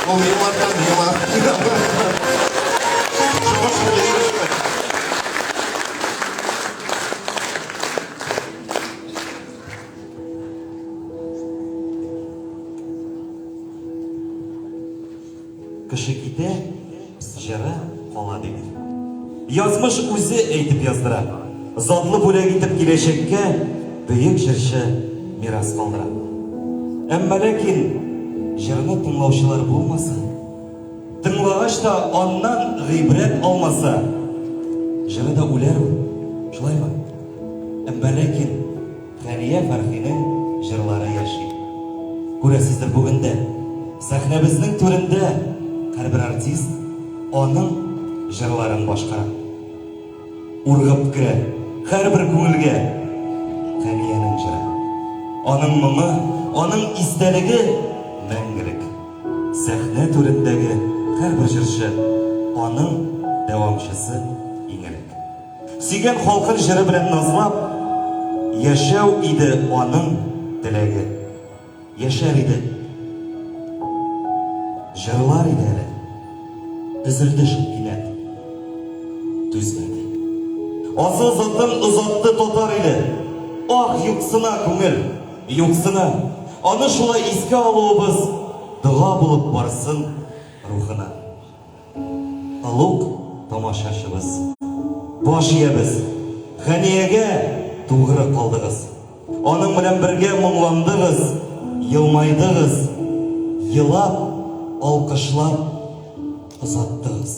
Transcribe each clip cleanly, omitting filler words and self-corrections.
Ул елардан елар. Кеше китә, җыры кала диләр. Язмыш үзе әйтеп яздыра. Затлы бүләк итеп киләчәккә бөек җырчы мирас калдыра. Әмма ләкин җырны тыңлаучылар булмаса, тыңлагач та аннан гыйбрәт алмаса, җыры да үләр ул, шулаймы? Әмма ләкин Хәния Фәрхинең җырлары яши. Күрәсездер, бүген дә сәхнәбезнең түрендә һәрбер артист аның җырларын башкара. Ургып керә һәрбер күңелгә Хәниянең җыры. Аның моңы, аның истәлеге мәңгелек. Сәхнә түрендәге һәрбер җырчы аның дәвамчысы иң элек. Сөйгән халкын җыры белән назлап, Яшәү иде аның теләге. Яшәр иде. Җырлар иде әле. Өзелде шул кинәт. Түзмәде. Асыл затын озатты татар иле. Ах, юксына күңел, юксына. Аны шулай искә алуыбыз дога булып барсын рухына. Олуг тамашачыбыз, баш иябез, Хәниягә тугры калдыгыз. Аның белән бергә моңландыгыз, елмайдыгыз, елап, алкышлап озаттыгыз.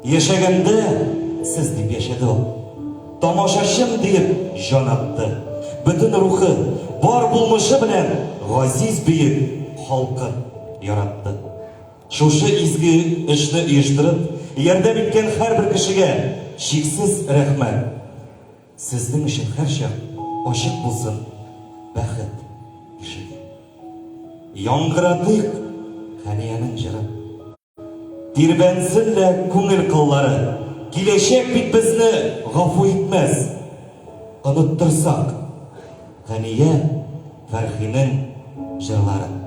Яшәгәндә сез дип яшәде ул. Тамашачым диеп җан атты. Бөтен рухы, бар булмышы белән газиз бөек халкын яратты. Шушы изге эшне оештырып, ярдәм иткән һәрбер кешегә чиксез рәхмәт. Сезнең өчен һәрчак ачык булсын бәхет ишеге. Яңгыратыйк Хәниянең җырын. Тирбәнсен лә күңел кыллары. Киләчәк бит безне гафу итмәс. Оныттырсак Хәния Фәрхинең җырларын.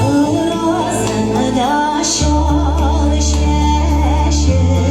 Розада шал чәчеңне.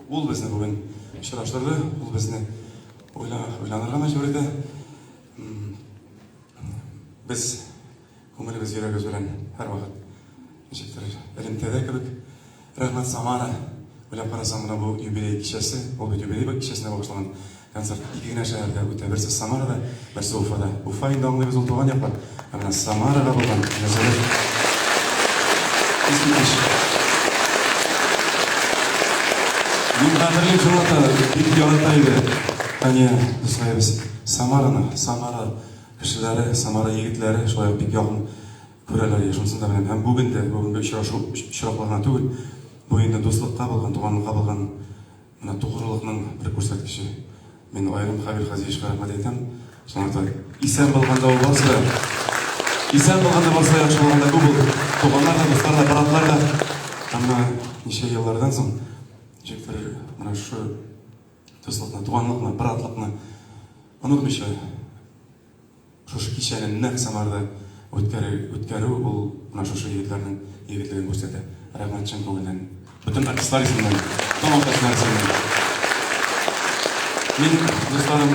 Ул безне бүген очраштырды, ул безне уйланырга мәҗбүр итә. Без күңелебез, йөрәгебез белән һәрвакыт ничектер элемтәдә кебек. Рәхмәт, Самара. Уйлап карасаң, менә бу юбилей кичәсе, ул бит юбилей кичәсенә багышланган концерт ике генә шәһәрдә үтә. Берсе Самарада, берсе Уфада. Уфа инде аңлыйбыз, ул туган яклар. Ә менә Самарага булган мөнәсәбәт искиткеч. Мин хәтерлим, чынлап та, бик ярата иде Хәния дускаебыз Самараны, Самара кешеләре, Самара егетләре шулай ук бик якын күрәләр иде, шунысын да беләм. Һәм бүген дә, бүгенге очрашу очраклы гына түгел, бу инде дуслыкка булган, туганлыкка булган менә тугрылыкның бер күрсәткече. Мин аерым Хәбир Хазиевичка рәхмәт әйтәм. Шуңа да исән булганда ул барсы да, исән булганда барсы да яхшы булганда күп ул. Туганнар да, дуслар да, братлар да. Һәм менә ничә еллардан соң ничектер менә шушы дуслыкны, туганлыкны, братлыкны онытмыйча шушы кичәне нәкъ Самарада үткәрү, үткәрү ул менә шушы егетләрнең егетлеген күрсәтә. Рәхмәт чын күңелдән. Бөтен артистлар исеменнән, тамашачылар исеменнән. Мин, дусларым,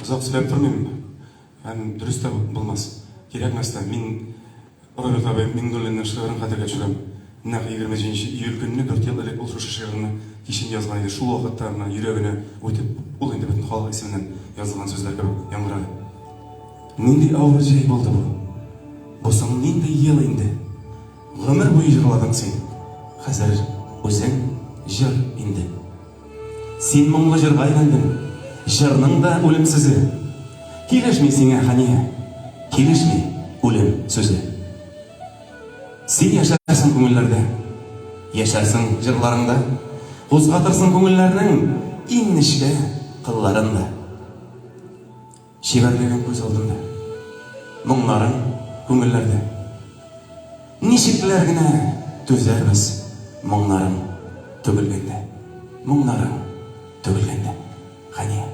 озак сөйләп тормыйм, һәм дөрес тә булмас, кирәкмәс тә. Мин Роберт абый Миңнуллинның шигырен хәтергә төшерәм. Нәкъ 27 нче июль көнне, дүрт ел элек ул шушы шигырьне кичен язган иде. Шул вакытта менә йөрәгенә үтеп, ул инде бөтен халык исеменнән язылган сүзләр кебек яңгырады. Нинди авыр җәй булды бу. Бу соң нинди ел инде? Гомер буе җырладың син. Хәзер үзең җыр инде. Син моңлы җырга әйләндең. Җырның да үлемсезе. Килешми сиңа, Хәния, килешми үлем сүзе. Син яшәрсең күңелләрдә, яшәрсең җырларыңда, кузгатырсың күңелләрнең иң нечкә кылларын да. Чибәрлегең күз алдында, моңнарың күңелләрдә. Ничекләр генә түзәрбез моңнарың түгелгәндә, моңнарың түгелгәндә, Хәния.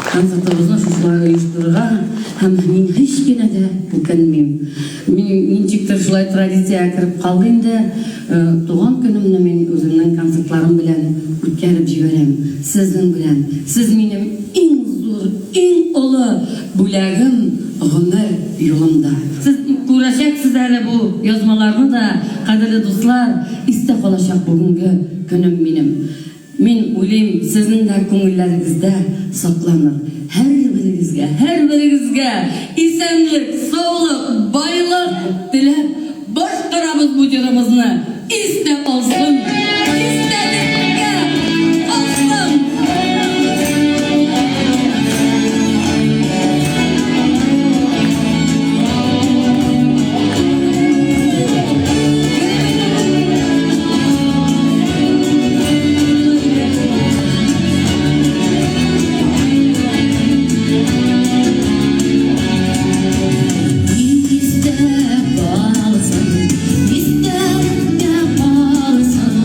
концертыбызны шушылай оештырырга һәм мин һич кенә дә үкенмим. Мин ничектер шулай традициягә кереп калды инде, туган көнемне мин үземнең концертларым белән үткәреп җибәрәм. Сезнең белән. Сез минем иң зур, иң олы бүләгем гомер юлымда. Сез күрәчәксез әле бу язмаларны да, кадерле дуслар, истә калачак бүгенге көнем минем. Мин уйлыйм, сезнең дә күңелләрегездә сакланыр. Һәрберегезгә, һәрберегезгә исәнлек, саулык, байлык теләп башкарабыз бу җырыбызны. Истә калсын! Истәлеккә калсын! Истә калсын, истәлеккә калсын.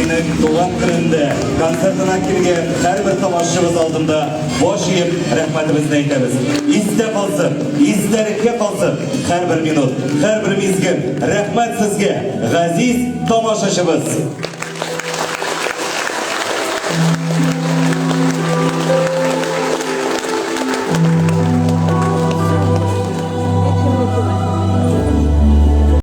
Хәйруллинның туган көнендә концертына килгән һәрбер тамашачыбыз алдында баш иеп рәхмәтебезне әйтәбез. Истә калсын, истәлеккә калсын һәрбер минут, һәрбер мизгел. Рәхмәт сезгә, газиз тамашачыбыз!